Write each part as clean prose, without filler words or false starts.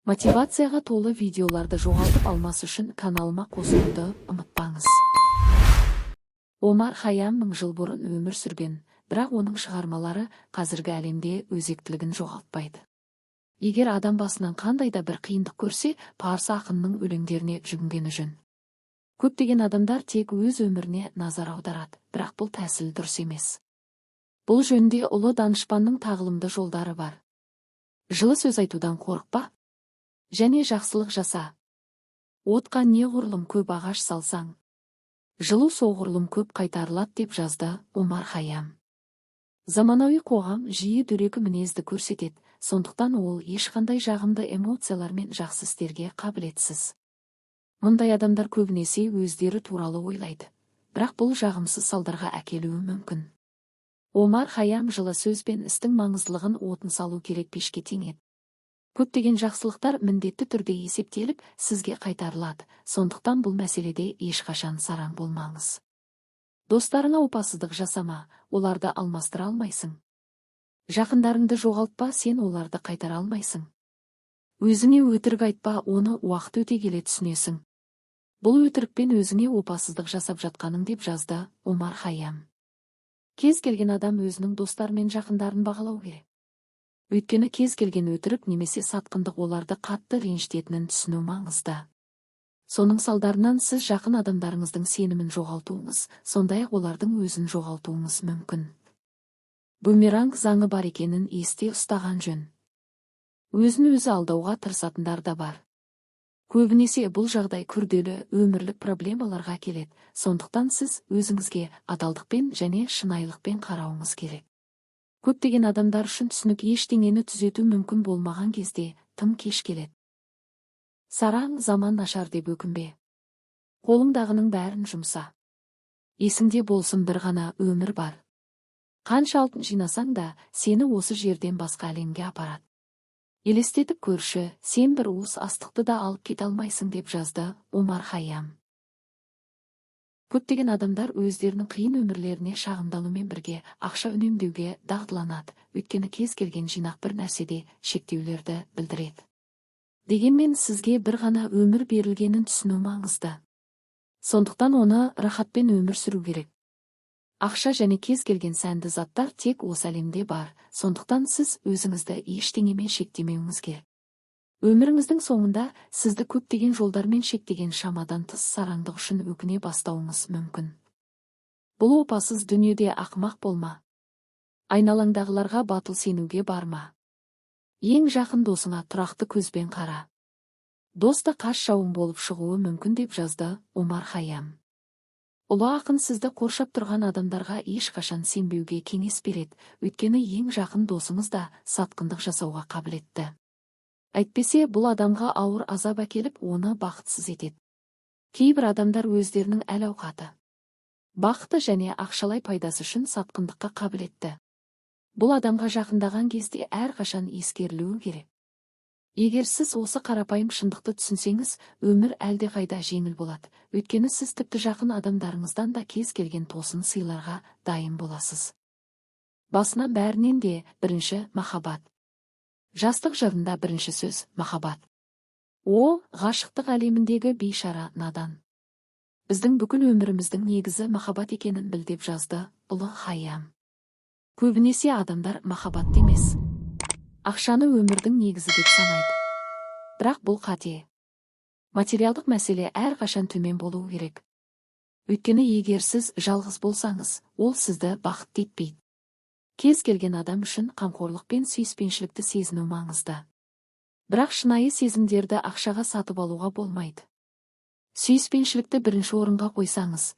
Мотивацияға толы видеоларды жоғалтып алмас үшін каналыма қосылуды ұмытпаңыз. Омар Хайям 1000 жыл бұрын өмір сүрген, бірақ оның шығармалары қазіргі әлемде өзектілігін жоғалтпайды. Егер адам басынан қандай да бір қиындық көрсе, парсы ақынының өлеңдеріне жүгінгені жөн. Көптеген адамдар тек өз өміріне назар аударады, бірақ бұл тәсіл дұрыс емес. Бұл жөнінде ұлы данышпанның тағылымды жолдары бар. Жылы сөз айтудан қорықпа және жақсылық жаса. Отқа неғұрлым көп ағаш салсаң, жылу соғұрлым көп қайтарылады, деп жазды Омар Хайям. Заманауи қоғам жиі дөрекі мінезді көрсетеді, сондықтан ол ешқандай жағымды эмоциялар мен жақсы істерге қабілетсіз. Мұндай адамдар көбінесе өздері туралы ойлайды, бірақ бұл жағымсыз салдарға әкелуі мүмкін. Омар Хайям жылы сөз бен істің маңыздылығын отын салу керек пешке теңеді. Көптеген жақсылықтар міндетті түрде есептеліп, сізге қайтарылады, сондықтан бұл мәселеде ешқашан сараң болмаңыз. Достарыңа опасыздық жасама, оларды алмастыра алмайсың. Жақындарыңды жоғалтпа, сен оларды қайтара алмайсың. Өзіңе өтірік айтпа, оны уақыт өте келе түсінесің. Бұл өтірікпен өзіңе опасыздық жасап жатқаның, деп жазды Омар Хайям. Кез келген адам өзінің достары мен жақындарын бағалау керек. Өйткені кез келген өтірік немесе сатқындық оларды қатты ренжітетінін түсіну маңызды. Соның салдарынан сіз жақын адамдарыңыздың сенімін жоғалтуыңыз, сондай-ақ олардың өзін жоғалтуыңыз мүмкін. Бумеранг заңы бар екенін есте ұстаған жөн. Өзін өзі алдауға тырысатындар да бар. Көбінесе бұл жағдай күрделі өмірлік проблемаларға әкеледі, сондықтан сіз өзіңізге адалдықпен және шынайылықпен қарауыңыз керек. Көптеген адамдар үшін түсінік ештеңені түзету мүмкін болмаған кезде, тым кеш келеді. Сараң заман нашар деп өкінбе. Қолыңдағының бәрін жұмса. Есіңде болсын, бір ғана өмір бар. Қанша алтын жинасаң да, сені осы жерден басқа әлемге апарады. Елестетіп көрші, сен бір уыс астықты да алып кете алмайсың, деп жазды Омар Хайям. Көптеген адамдар өздерінің қиын өмірлеріне шағымданумен бірге ақша үнемдеуге дағдыланады, өйткені кез келген жинақ бір нәрседе шектеулерді білдіреді. Дегенмен сізге бір ғана өмір берілгенін түсіну маңызды. Сондықтан оны рахатпен өмір сүру керек. Ақша және кез келген сәнді заттар тек осы әлемде бар, сондықтан сіз өзіңізді ештеңемен шектемеуіңіз керек. Өміріңіздің соңында сізді көптеген жолдармен шектеген шамадан тыс сараңдық үшін өкіне бастауыңыз мүмкін. Бұл опасыз дүниеде ақымақ болма. Айналаңдағыларға батыл сенуге барма. Ең жақын досыңа тұрақты көзбен қара. Дос та қас жауың болып шығуы мүмкін, деп жазды Омар Хайям. Ұлы ақын сізді қоршап тұрған адамдарға ешқашан сенбеуге кеңес береді, өйткені ең жақын досыңыз да сатқындық жасауға қабілетті. Әйтпесе бұл адамға ауыр азап әкеліп, оны бақытсыз етеді. Кейбір адамдар өздерінің әл-ауқаты, бақыты және ақшалай пайдасы үшін сатқындыққа қабілетті. Бұл адамға жақындаған кезде әрқашан ескерілуі керек. Егер сіз осы қарапайым шындықты түсінсеңіз, өмір әлдеқайда жеңіл болады, өйткені сіз тіпті жақын адамдарыңыздан да кез келген тосын сыйларға дайын боласыз. Басынан бәрінен де бірінші махаббат. Жастық жырында бірінші сөз махаббат. О, ғашықтық әлеміндегі бейшара надан. Біздің бүкіл өміріміздің негізі махаббат екенін біл, деп жазды ұлы Хайям. Көбінесе адамдар махаббатты емес, ақшаны өмірдің негізі деп санайды. Бірақ бұл қате. Материалдық мәселе әрқашан төмен болуы керек. Өйткені егер сіз жалғыз болсаңыз, ол сізді бақытты етпейді. Кез келген адам үшін қамқорлық пен сүйіспеншілікті сезіну маңызды. Бірақ шынайы сезімдерді ақшаға сатып алуға болмайды. Сүйіспеншілікті бірінші орынға қойсаңыз,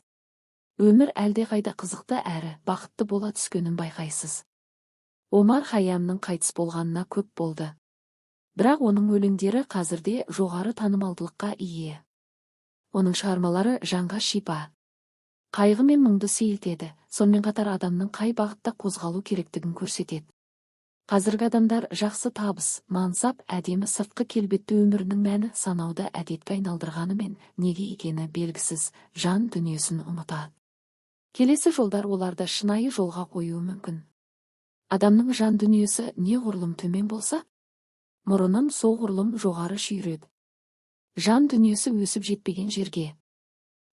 өмір әлдеқайда қызықты әрі бақытты бола түскенін байқайсыз. Омар Хайямның қайтыс болғанына көп болды. Бірақ оның өлеңдері қазірде жоғары танымалдылыққа ие. Оның шығармалары жанға шипа. Қайғы мен мұңды сейілтеді, сонымен қатар адамның қай бағытта қозғалу керектігін көрсетеді. Қазіргі адамдар жақсы табыс, мансап, әдемі сыртқы келбетті өмірінің мәні санауды әдетке айналдырғанымен, неге екені белгісіз, жан дүниесін ұмытады. Келесі жолдар оларды шынайы жолға қоюы мүмкін. Адамның жан дүниесі неғұрлым төмен болса, Мұрынын соғұрлым жоғары шүйіреді. Жан дүниесі өсіп жетпеген жерге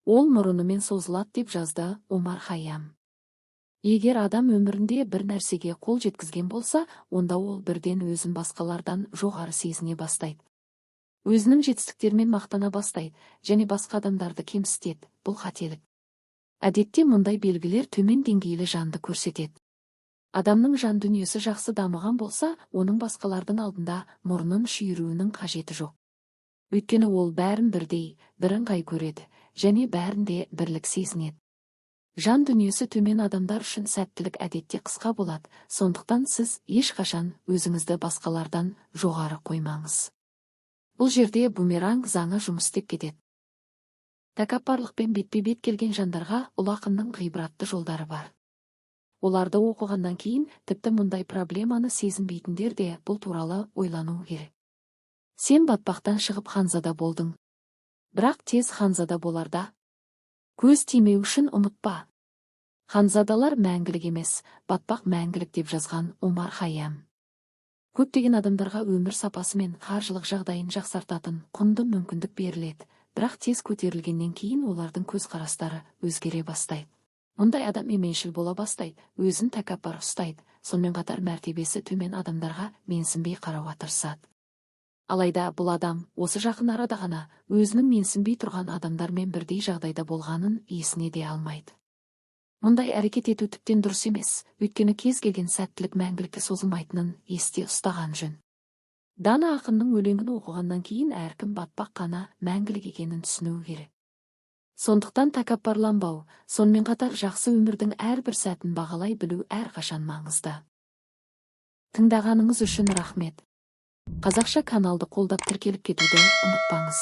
ол мұрынымен созылады, деп жазды Омар Хайям. Егер адам өмірінде бір нәрсеге қол жеткізген болса, онда ол бірден өзін басқалардан жоғары сезіне бастайды. Өзінің жетістіктерімен мақтана бастайды және басқа адамдарды кемсітеді. Бұл қателік. Әдетте мұндай белгілер төмен деңгейлі жанды көрсетеді. Адамның жан дүниесі жақсы дамыған болса, оның басқалардың алдында мұрнын шүйіруінің қажеті жоқ. Өйткені ол бәрін бірдей, бірыңғай көреді және бәрінде бірлік сезінеді. Жан дүниесі төмен адамдар үшін сәттілік әдетте қысқа болады, сондықтан сіз ешқашан өзіңізді басқалардан жоғары қоймаңыз. Бұл жерде бумеранг заңы жұмыс істеп кетеді. Тәкаппарлықпен бетпе-бет келген жандарға ұлы ақынның ғибратты жолдары бар. Оларды оқығаннан кейін тіпті мұндай проблеманы сезінбейтіндер де бұл туралы ойлану керек. Сен батпақтан шығып ханзада болдың. Бірақ тез ханзада боларда көз тимеу үшін ұмытпа. Ханзадалар мәңгілік емес, батпақ мәңгілік, деп жазған Омар Хайям. Көптеген адамдарға өмір сапасы мен қаржылық жағдайын жақсартатын құнды мүмкіндік беріледі, бірақ тез көтерілгеннен кейін олардың көзқарастары өзгере бастайды. Мұндай адам менменшіл бола бастайды, өзін тәкаппар ұстайды, сонымен қатар мәртебесі төмен адамдарға менсінбей қарауға тырысады. Алайда бұл адам осы жақын арада ғана өзінің менсінбей тұрған адамдармен бірдей жағдайда болғанын есіне де алмайды. Мұндай әрекет ету тіптен дұрыс емес, өйткені кез келген сәттілік мәңгілікке созылмайтынын есте ұстаған жөн. Дана ақынның өлеңін оқығаннан кейін әркім батпақ қана мәңгілік екенін түсінуі керек. Сондықтан тәкаппарланбау, сонымен қатар жақсы өмірдің әрбір сәтін бағалай білу әрқашан маңызды. Тыңдағаныңыз үшін рахмет. Қазақша каналды қолдап, тіркеліп кетуді ұмытпаңыз.